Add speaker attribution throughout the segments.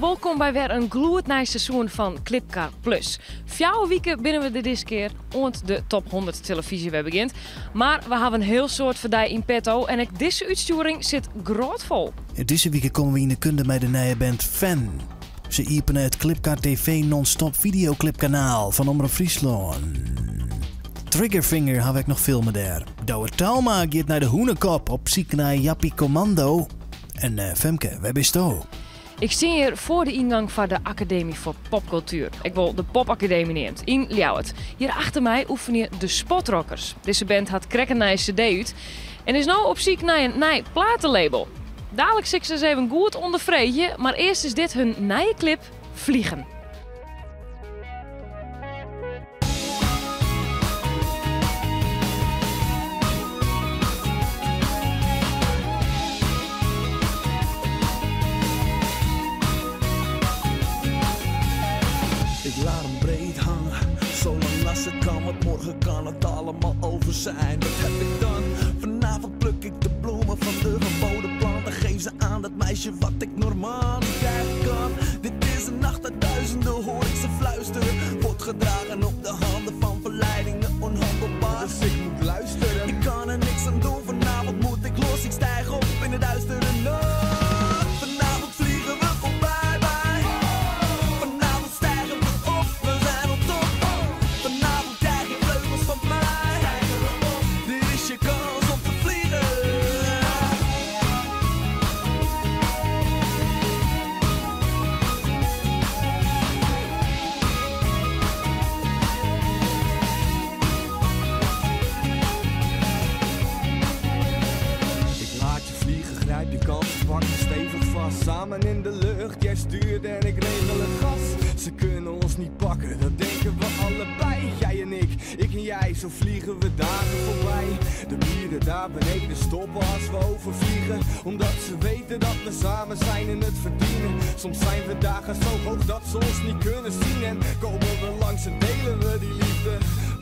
Speaker 1: Wolkom by wer in gloednij seizoen fan Klipkar Plus. Fjouwer wike binne we der diskear oant de Top 100 telefyzje wer begjint. Mar we hawwe in hiel soad foar dy yn petto en ek dizze útstjoering sit grôtfol.
Speaker 2: Dizze wike komme we yn 'e kunde mei de nije band Fen. Se iepene it Klipkar TV Non-Stop videoklipkanaal fan Omrop Fryslân. Triggerfinger hawwe ek noch filme dêr. Douwe Talma giet nei de Hûnekop op syk nei Jappie Kommando. En Femke, wêr bisto?
Speaker 1: Ik stean hjir foar de yngang foar de Akademy foar Popkultuer, ek wol de Popakademy neamd, yn Ljouwert. Hjir achter my oefenje de Spotrockers. Dizze band hat krekt in nije CD út en is no op syk nei in nij platelabel. Dalik sil ik se ris even goed ûnderfreegje, mar earst is dit hun nije klip Vliegen.
Speaker 3: Ik laat hem breed hangen, zolang als het kan, want morgen kan het allemaal over zijn. Wat heb ik dan? Vanavond pluk ik de bloemen van de verboden planten, geef ze aan dat meisje wat ik normaal niet krijgen kan. Dit is een nacht uit duizenden, hoor ik ze fluisteren. Wordt gedragen op de handen van verleidingen, onhandelbaar.
Speaker 4: Dus ik moet luisteren.
Speaker 3: Ik kan er niks aan doen, vanavond moet ik los. Ik stijg op in de duistere nacht. Vanavond vliegen we voorbij, bij. Vanavond stijgen we op, we zijn op top. Vanavond krijg je vleugels van mij. Dit is je kans om te vliegen.
Speaker 4: Ik laat je vliegen, grijp je kans, pak me stevig vast. Samen in de lucht, jij stuurt en ik regel het gas. Ze kunnen ons niet pakken, dat denken we allebei. Jij en ik, ik en jij, zo vliegen we dagen voorbij. De mieren daar beneden stoppen als we overvliegen. Omdat ze weten dat we samen zijn en het verdienen. Soms zijn we dagen zo hoog dat ze ons niet kunnen zien. En komen we langs en delen we die liefde.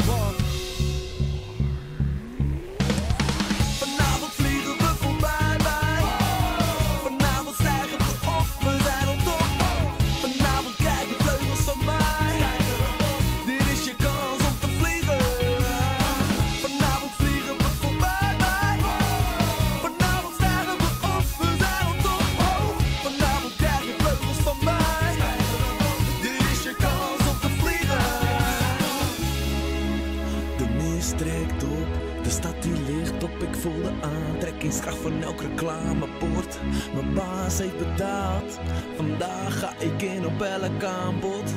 Speaker 4: Want
Speaker 3: Vanavond vliegen we voorbij, bij. Vanavond stijgen we op, we zijn op top. Vanavond krijg je vleugels van mij. Dit is je kans om te vliegen. Vanavond vliegen we voorbij, bij. Vanavond stijgen we op, we zijn op top. Vanavond krijg je vleugels van mij. Dit is je kans om te vliegen. De mist trekt op, de stad die ligt op. Ik voel de aantrekkingskracht van elk reclamebord. Mijn baas heeft betaald, vandaag ga ik in op elk aanbod.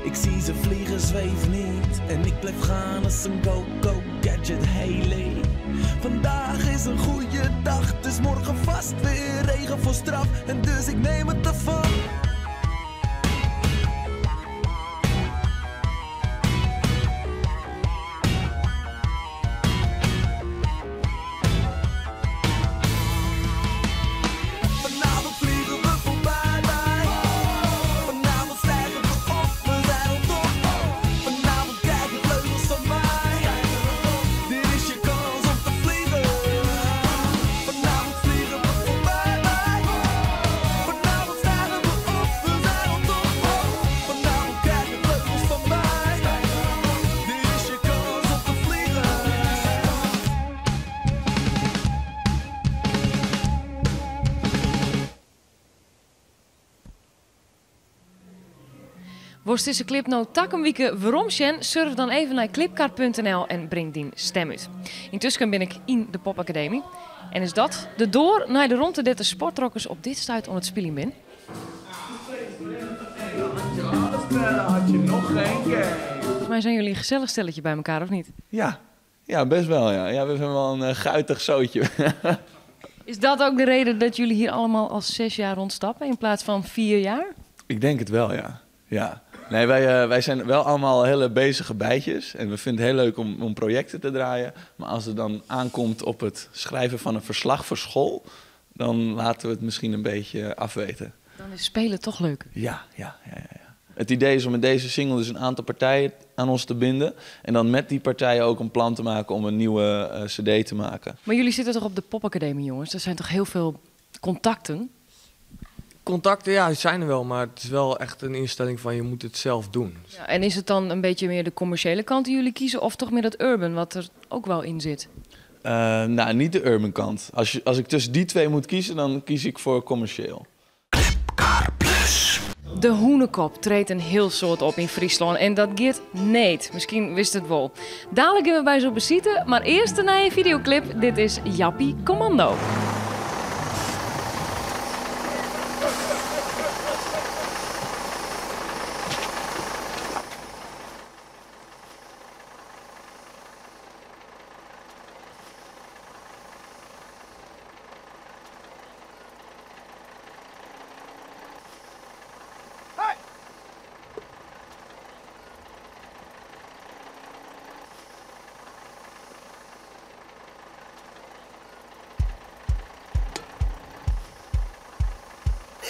Speaker 3: Ik zie ze vliegen, zweef niet. En ik blijf gaan als een go-go gadget, hey Vandaag is een goede dag, dus morgen vast weer regen voor straf. En dus ik neem het ervan. Vanavond vliegen we voorbij, bij. Vanavond stijgen we op, we zijn op top. Vanavond krijg je vleugels van mij. Dit is je kans om te vliegen. Vanavond vliegen we voorbij, bij. Vanavond stijgen we op, we zijn op top. Vanavond krijg je vleugels van mij. Dit is je kans om te vliegen.
Speaker 1: Wolst dizze klip no takom wike werom sjen? Surf dan even nei klipkar.nl en bring dyn stim út. Yntusken bin ik yn de Popakademy. En is dat de doar nei de romte dêr't de Sportrockers op dit stuit oan it spyljen binne?
Speaker 4: Had je nog geen game.
Speaker 1: Volgens mij zijn jullie een gezellig stelletje bij elkaar, of niet?
Speaker 5: Ja, ja, best wel. Ja. Ja, we zijn wel een guitig zootje.
Speaker 1: Is dat ook de reden dat jullie hier allemaal al 6 jaar rondstappen in plaats van 4 jaar?
Speaker 5: Ik denk het wel, ja. Ja. Nee, wij zijn wel allemaal hele bezige bijtjes. En we vinden het heel leuk om projecten te draaien. Maar als het dan aankomt op het schrijven van een verslag voor school, dan laten we het misschien een beetje afweten.
Speaker 1: Dan is spelen toch leuk?
Speaker 5: Ja, ja, ja, ja, ja. Het idee is om met deze single dus een aantal partijen aan ons te binden. En dan met die partijen ook een plan te maken om een nieuwe cd te maken.
Speaker 1: Maar jullie zitten toch op de Popacademie, jongens? Er zijn toch heel veel contacten?
Speaker 4: Contacten, ja, zijn er wel, maar het is wel echt een instelling van je moet het zelf doen.
Speaker 1: Ja, en is het dan een beetje meer de commerciële kant die jullie kiezen of toch meer dat urban wat er ook wel in zit?
Speaker 5: Nou, niet de urban kant. Als ik tussen die twee moet kiezen, dan kies ik voor commercieel.
Speaker 1: De Hûnekop treedt een heel soort op in Friesland en dat gaat niet. Misschien wist het wel. Dadelijk gaan we bij zo'n besite, maar eerst een nieuwe videoclip. Dit is Jappie Commando.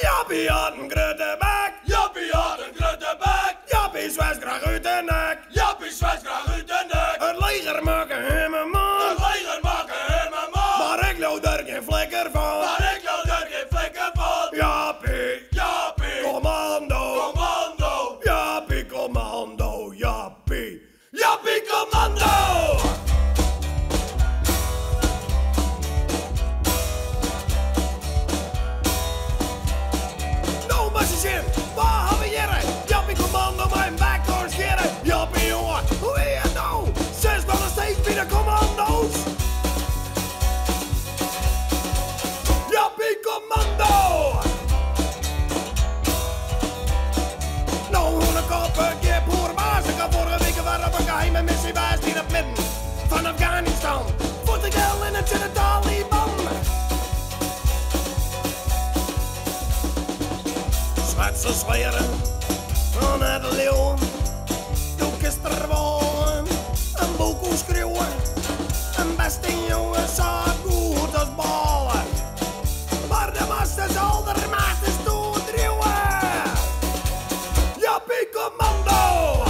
Speaker 3: Jappie had een grote bek. Jappie had een grote bek. Jappie zwijst graag uit de nek. Jappie zwijst graag uit de nek. Het leger maken hem een man. Het leger maken hem een man. Maar ik loop er geen flikker van. Maar ik loop er geen flikker van. Jappie, Jappie. Commando, commando. Jappie, commando, Jappie. Jappie, commando. Nou, maar ze zin, waar hebben we hier? Jappie commando, mijn bek doorscheren. Jappie, jongen, hoe is het nou? Zes nog steeds bij de commando's. Jappie commando. Nou, hoe een kop, een keer boer, maar ze kan vorige week waren op een geheime missie was in het midden van Afghanistan. Voor de gel in het zit de Taliban. Zwitser zweren naar de leeuw. Doe er woon, een boek schreeuwen. Een beste jongen zo goed als ballen. Maar de master zal er maar eens toedreeuwen. Jappie commando.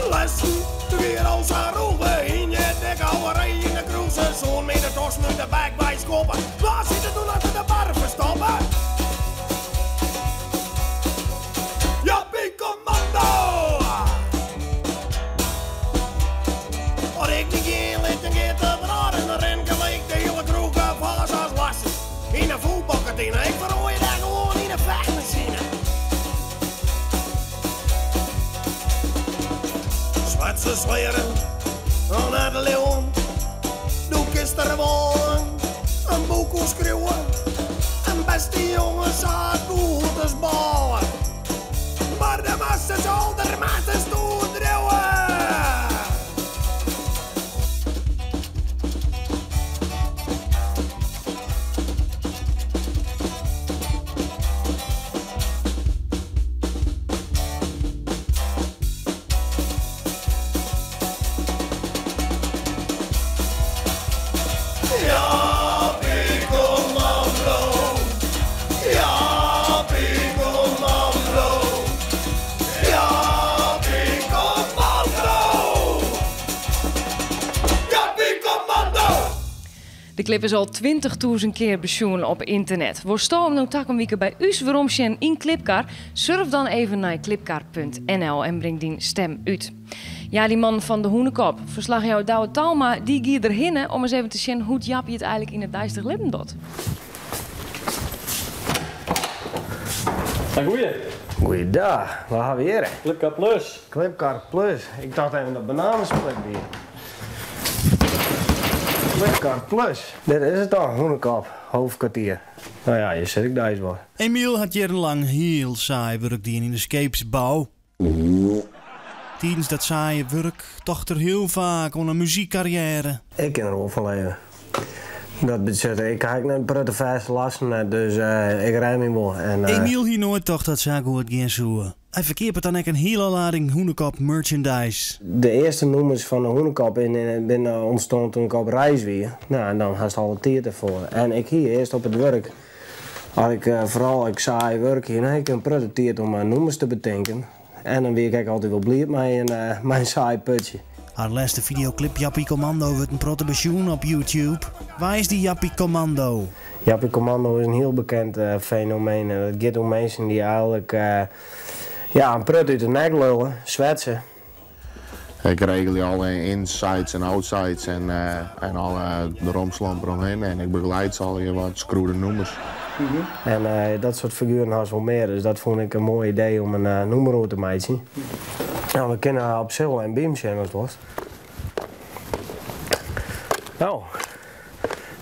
Speaker 3: Lessen, weer als haar ogen in je dikke houwerij in de kroeg. Zo'n met de tos nu de bek bij schoppen. Waar zit het toen achter de bar verstoppen? Jappie commando! Als ik niet geen lid en geet te braden, dan ren ik de hele kroeg af als lassen. In de voetbalkantine, ik verhoor je daar gewoon in de vechtmachine. Zwitser zweren, naar de leeuw. Doe kist er woon, een boek schreeuwen. Een beste jongen zat goed als ballen. Maar de massa zal er maar eens toedreeuwen. Jappie commando, Jappie commando, Jappie commando, Jappie commando.
Speaker 1: De clip is al 20.000 keer besjoen op internet. Voor stoom nou tak een week bij us waarom Sjen in Klipkar? Surf dan even naar klipkar.nl en breng die stem uit. Ja, die man van de Hûnekop, verslag jou Douwe Talma, die giet er hinnen om eens even te zien hoe het Jappie het eigenlijk in het duister libben doet.
Speaker 6: Goeie.
Speaker 7: Goeiedag, waar gaan we hier?
Speaker 6: Klipkar Plus.
Speaker 7: Klipkar Plus. Ik dacht even dat bananensplit weer. Klipkar Plus. Dit is het dan, Hûnekop, hoofdkwartier. Nou ja, je zit ik daar eens wel.
Speaker 2: Emiel had jarenlang heel saai werk die in de scheepsbouw. Tijdens dat saaie werk tocht er heel vaak om een muziekcarrière.
Speaker 7: Ik kan er wel van leven. Dat betekent, ik ga naar een vijf lassen, dus ik rij me wel. En,
Speaker 2: Emiel hier nooit tocht dat zaak hoe het geen zoe. Hij verkeert dan ook een hele lading Hûnekop merchandise.
Speaker 7: De eerste nummers van de Hûnekop binnen ontstond toen ik op reis weer. Nou, en dan had ze al een tijd ervoor. En ik hier eerst op het werk. Had ik vooral ik saai werk hier, en ik een prutte tijd om nummers te bedenken. En dan weer ik altijd wel blij met mijn saai putje.
Speaker 2: Har lêste fideoklip Jappie Commando wurdt in protte besjoen op YouTube. Wa is dy Jappie Commando?
Speaker 7: Jappie Commando is in hiel bekend fenomeen en dat giet oer minsken dy't eigenlik ja, in prut út de nek lulle, swetse.
Speaker 6: Ik regelje alle insides en outsides en, en alle de romslomp eromhinne en ik begeleid se allegear wat, skriuw de nûmers.
Speaker 7: En dat soart figueren hast wol mear, dus dat fûn ik in moai idee om in nûmer oer te meitsjen. Nou, we kinne op sich wol even by him sjen as wolst. No,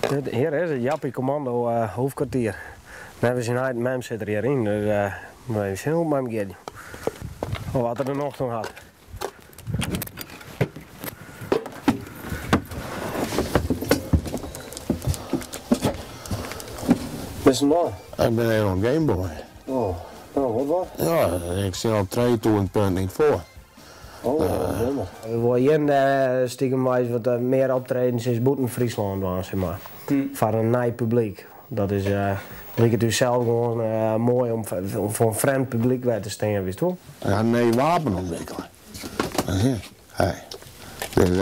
Speaker 7: dit, hjir is it Jappie Commando hoofdkwartier. Neffens syn heit en mem sit er hjir yn, dus we even sjen hoe't it mei him giet. Of wat er der nocht oan hat. Bist in man?
Speaker 6: Ik bin even oan Gameboy.
Speaker 7: Oh, no, wat wat?
Speaker 6: Ja, ik stean al 3000 punten yn 't foar.
Speaker 7: Oh, wonder. We wolle hjir en dêr stikem-wise wat mear optredens is bûten Fryslân dwaan, sis mar. Foar in nij publyk. Dat is, liket ús sels gewoan moai om foar in frjemd publyk wer te stean, witst wol.
Speaker 6: Hy hat in nij wapen ûntwikkele. Hey. Dit is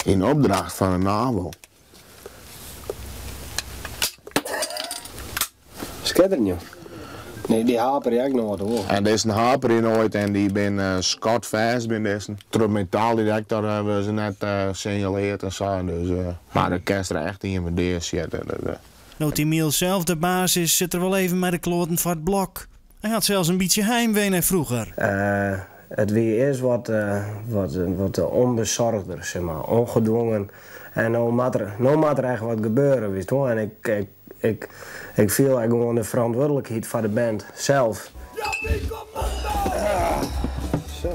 Speaker 6: yn opdracht fan de NAVO.
Speaker 7: Skitterend, joh. Nee, dy haper je ek noait oer.
Speaker 6: En dizze haper je noait en dy bin skotfêst bin dizze. Troch metaaldetektor wurde se net sinjaleard en sa. Dus, mar dan kinst der echt ien mei dea sjitte. Dus.
Speaker 2: No't Emiel sels de baas is, sit er wol even mei de kloaten foar it blok. Hy hat sels in bytsje heimwee nei froeger.
Speaker 7: It wie earst wat, wat, wat onbezorgder, zeg maar, ongedwongen. En no moat der, no moat der echt wat gebeure, witst wol. En ik, ik, ik, ik fiel ek gewoan de ferantwurdlikheid foar de band sels.
Speaker 6: Zo.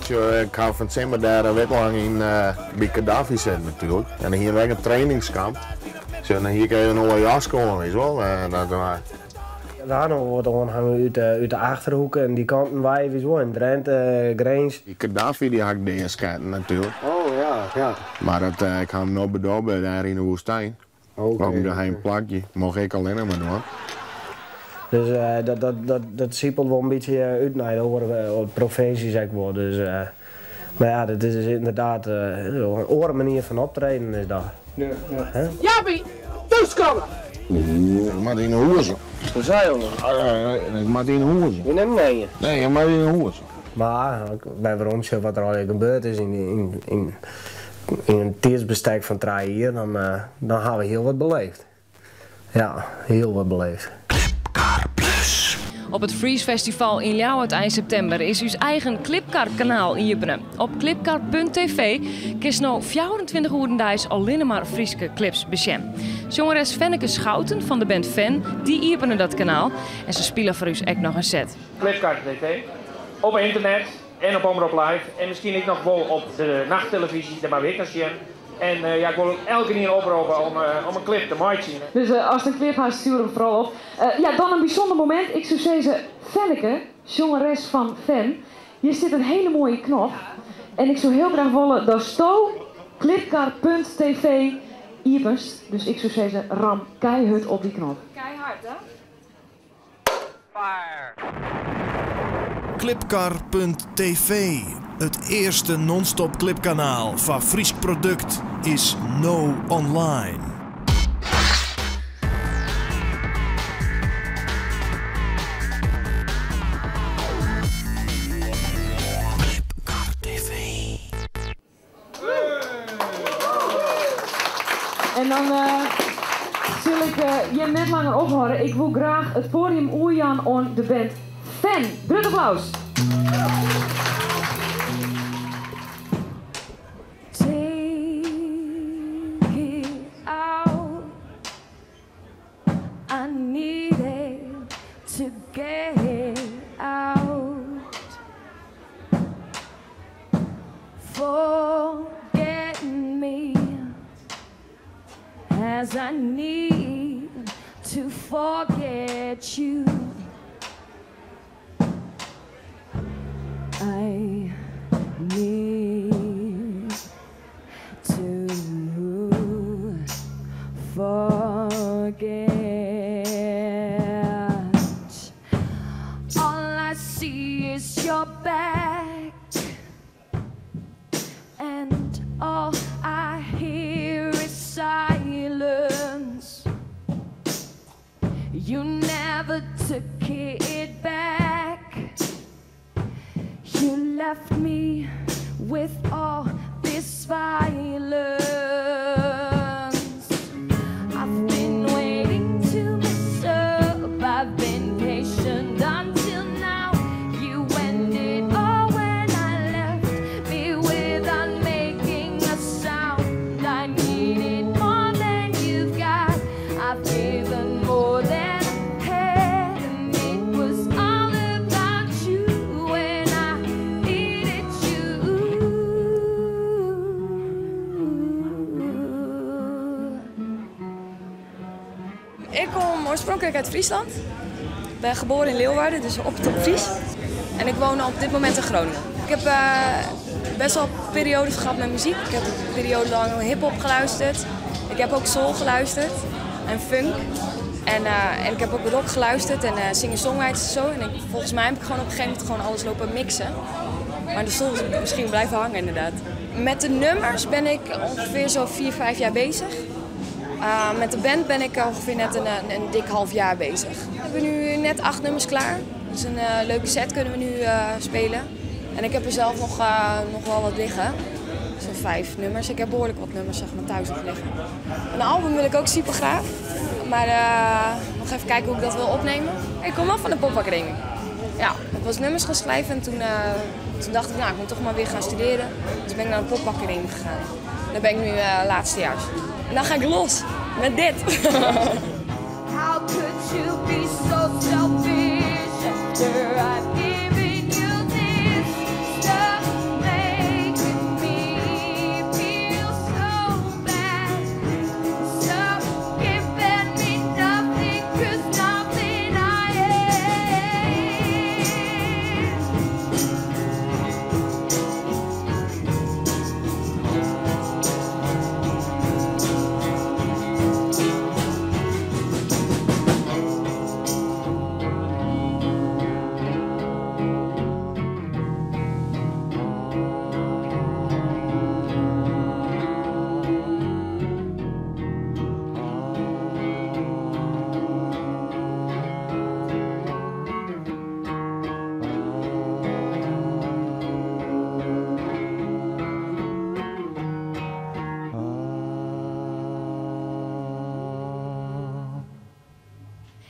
Speaker 6: Sjoch, ik ha fan 't simmer dêr in wike lang yn by Gaddafi sitten natuerlik. En dan hiene we ek in trainingskamp. Sjoch, dan hie ik even in oar jaske oan, witst wol. Dat,
Speaker 7: We ha noch wat oanhang út de Achterhoek en dy kanten wei, witst wol, yn Drinte, Grins.
Speaker 6: Dy Gaddafi dy ha ik deasketten natuerlik.
Speaker 7: Oh ja, ja.
Speaker 6: Mar dat, ik ha him no bedobbe dêr yn de woestyn.
Speaker 7: Oké.
Speaker 6: Op in geheim plakje. Mocht ik allinnich mar dwaan.
Speaker 7: Dus dat, dat, dat, dat sipelt wol in bytsje út nei de oare provinsjes ek wol. Dus, mar ja, dat is ynderdaad in oare manier fan optreden is dat.
Speaker 8: Jappie, thúskomme!
Speaker 6: Ik moat yn 'e hûs.
Speaker 7: Hoe sei jo no?
Speaker 6: Ik moat yn 'e hûs.
Speaker 7: Je nimme mee.
Speaker 6: Nee, ik moat yn 'e hûs.
Speaker 7: Mar as ik wer weromsjoch wat der allegear gebeurd is yn in tiidsbestek fan trije jier, dan dan ha we hiel wat beleefd. Ja, hiel wat beleefd.
Speaker 1: Op it Freeze Festival yn Ljouwert ein septimber is ús eigen Klipkar-kanaal iepene. Op klipkar.tv kinst no 24 oeren deis allinne mar Fryske klips besjen. Sjongeres Fenneke Schouten fan de band Fen, dy iepene dat kanaal en se spile foar ús ek noch in set.
Speaker 8: Klipkar.tv op ynternet en op Omrop Live en miskien ek noch wol op de nachttelevyzje, dêr moatte we ek noch sjen. En ja, ik wol elkenien oproppe om in klip te meitsjen.
Speaker 1: Dus ast in klip hast, stjoer him foaral op. Ja, dan in bysûnder momint. Ik soe sizze, Fenneke, sjongeres fan Fen, hjir sit in hiele moaie knop. En ik soe hiel graach wolle datsto klipkar.tv iepenst. Dus ik soe sizze, ram keihurd op dy knop.
Speaker 9: Keihard, hè?
Speaker 2: Klipkar.tv, it earste non-stop klipkanaal foar Frysk produkt, is no online. Klipkar.tv.
Speaker 1: En dan sil ik jim net langer ophâlde. Ik woe graach it poadium oerjaan oan de band Fen. Grut applaus! Take it out. I need it to get out. Forget me as I need to forget you. I need to forget. All I see is your back.
Speaker 9: You never took it back. You left me with all this violence. I've been waiting to mess up. I've been patient until now. You ended all when I left me without making a sound. I needed more than you've got. I've given more than I had, and it was all about you when I needed you.
Speaker 10: Ik kom oorspronkelijk uit Friesland. Ik ben geboren in Leeuwarden, dus op het Fries. En ik woon op dit moment in Groningen. Ik heb best wel periodes gehad met muziek. Ik heb een periode lang hip-hop geluisterd. Ik heb ook soul geluisterd en funk. En ik heb ook rock geluisterd en singer-songwriters en zo. En volgens mij heb ik gewoon op een gegeven moment gewoon alles lopen mixen. Maar de soul is misschien blijven hangen inderdaad. Met de nummers ben ik ongeveer zo'n 4, 5 jaar bezig. Met de band ben ik ongeveer net een dik half jaar bezig. We hebben nu net 8 nummers klaar. Dus een leuke set kunnen we nu spelen. En ik heb er zelf nog wel wat liggen. Zo'n 5 nummers. Ik heb behoorlijk wat nummers thuis nog liggen. Een album wil ik ook super graag. Maar nog even kijken hoe ik dat wil opnemen. Ik kom af van de Popacademie. Ja, ik was nummers gaan schrijven en toen dacht ik, ik moet toch maar weer gaan studeren. Dus ben ik naar de Popacademie gegaan. Daar ben ik nu laatstejaars. En dan ga ik los met dit.
Speaker 9: How could you be so selfish after I've given you this? Stop making me feel so bad. Stop giving me nothing, because nothing I am.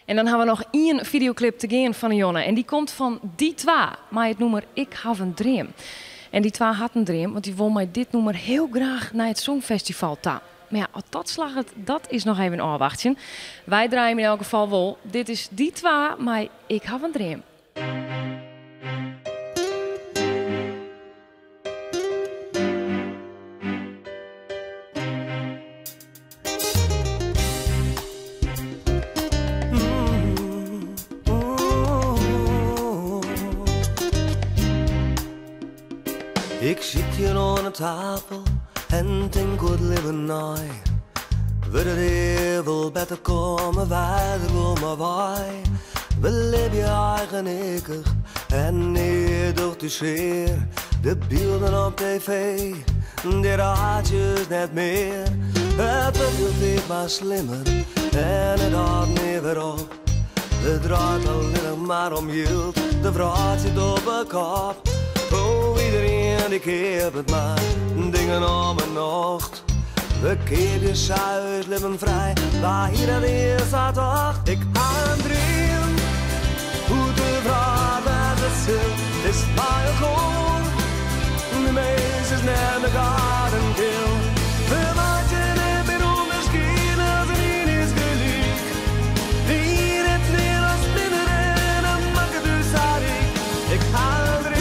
Speaker 1: En dan hebben we nog 1 videoclip te gaan van Jonne. En die komt van die twa, maar het noemer Ik Haw in Dream. En die twa had een dream, want die wil mij dit noemer heel graag naar het Songfestival ta. Maar als dat slaagt, dat is nog even afwachten. Wij draaien in elk geval wel. Dit is die twa, maar Ik Haw in Dream.
Speaker 3: Ik zit hier aan de tafel en denk goed leven naai. We de heel beter komen, wij er wel maar wij. We leven je eigen ikig en niet door de zeer. De beelden op tv, de raadjes net meer. Het wordt altijd maar slimmer en het houdt niet meer op. Het draait alleen maar om geld, de vraag zit op de kop. Oh, iedereen die keert het maar, dingen om en nacht. We keren zuid, leven vrij, waar hier en hier staat toch. Ik heb een droom, hoe de vraag met het zin is maar een goal. De mens is net een garden keel. We maken het meer onderscheiden als er niet is gelijk. Hier het Nederlands binnen en dan maak het dus uit. Ik heb een droom.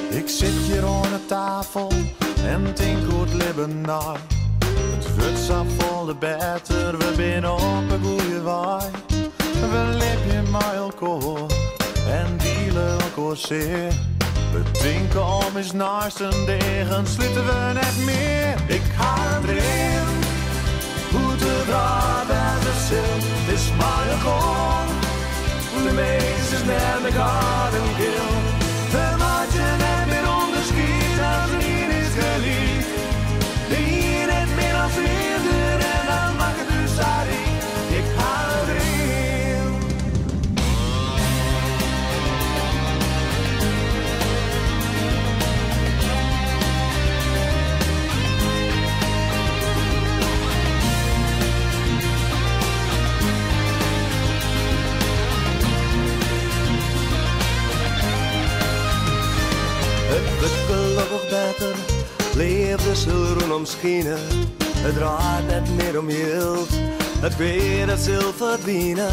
Speaker 11: Ik zit hier aan de tafel en denk goed leven na. Het wordt zo volle beter, we zijn op een goede waai. We leven met elkaar en dealen elkaar zeer. We drinken om eens naast een degen, sluiten we net meer. Ik ga een droom, hoe de vraag bij de zin, het is maar een goal. De meest is net een garden kill. We maken net meer onderscheid.
Speaker 3: It wurdt gelokkich better, leafde sil rûnom skine. It draait net mear om jild, it kwea dat sil ferdwine.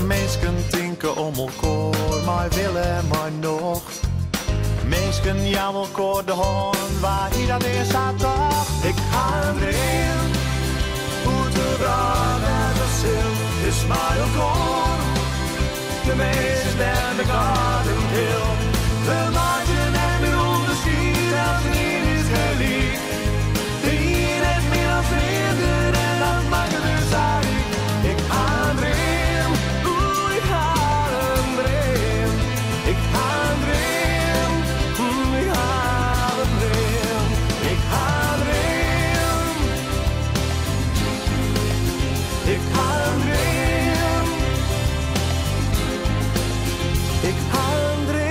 Speaker 11: Minsken tinke om elkoar mei wille en mei nocht. Minsken jaan elkoar de hân, wa hie dat ea sa tocht?
Speaker 3: Ik ha in dream, hoe't de wrâld wêze sil, is mei elkoar. De mins en de God in pil. We meitsje net mear ûnderskied, elkenien is gelyk. De ien hat mear as minder en dat makket ús sa ryk. Ik ha in dream, oeh, ik ha in dream. Ik ha in dream, ik ha in dream. Ik ha in dream. Ik ha in dream. Ik ha in dream.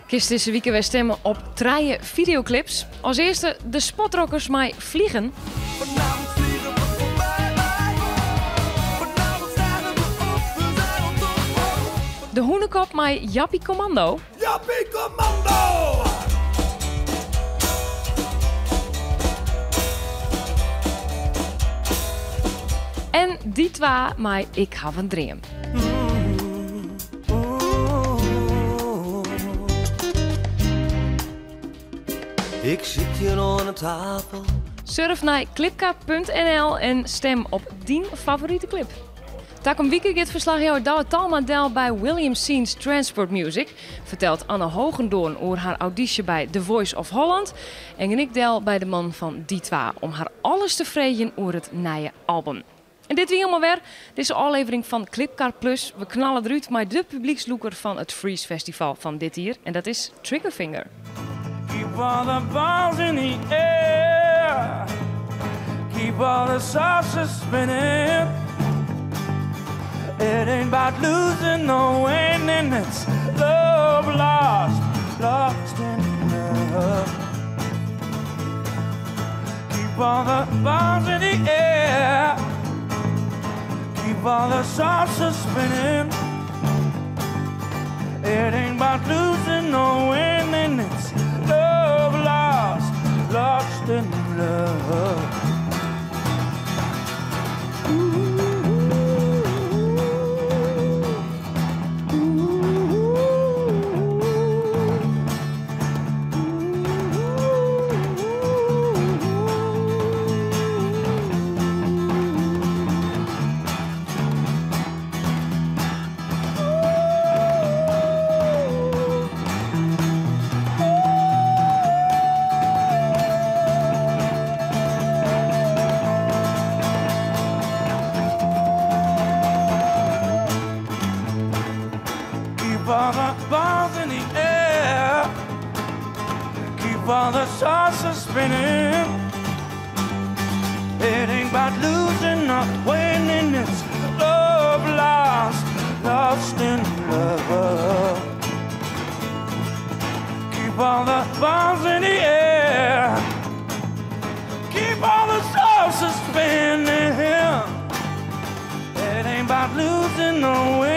Speaker 1: Kinst dizze wike wer stimme op trije fideoklips. As earste de Spotrockers mei Vliegen.
Speaker 3: Vanavond vliegen we voorbij. Vanavond stijgen we op, we zijn op top.
Speaker 1: De Hûnekop mei Jappie Commando.
Speaker 3: Jappie Commando!
Speaker 1: En Die Twa mei Ik haw in dream.
Speaker 3: Ik sit hjir oan de tafel.
Speaker 1: Surf nei klipkar.nl en stim op dyn favorite klip. Takom wike giet ferslachjouwer Douwe Talma del by William Scenes Transport Music. Fertelt Anne Hoogendoorn oer har audysje by The Voice of Holland. En gean ik del by de mannen fan Die Twa om har alles te freegjen oer it nije album. En dit wie hielendal wer dizze ôflevering fan Klipkar Plus. We knalle derút mei de publykslûker fan it Freeze Festival fan dit jier. En dat is Triggerfinger.
Speaker 12: Keep all the balls in the air. Keep all the saucers spinning. It ain't about losing or winning. It's love lost, lost in love. Keep all the balls in the air. Keep all the saucers spinning. It ain't about losing or winning. It's love lost, lost in love. Keep all the balls in the air. Keep all the saucers spinning. It ain't about losing or winning. It's love lost, lost in love. Keep all the balls in the air. Keep all the saucers spinning. It ain't about losing or winning.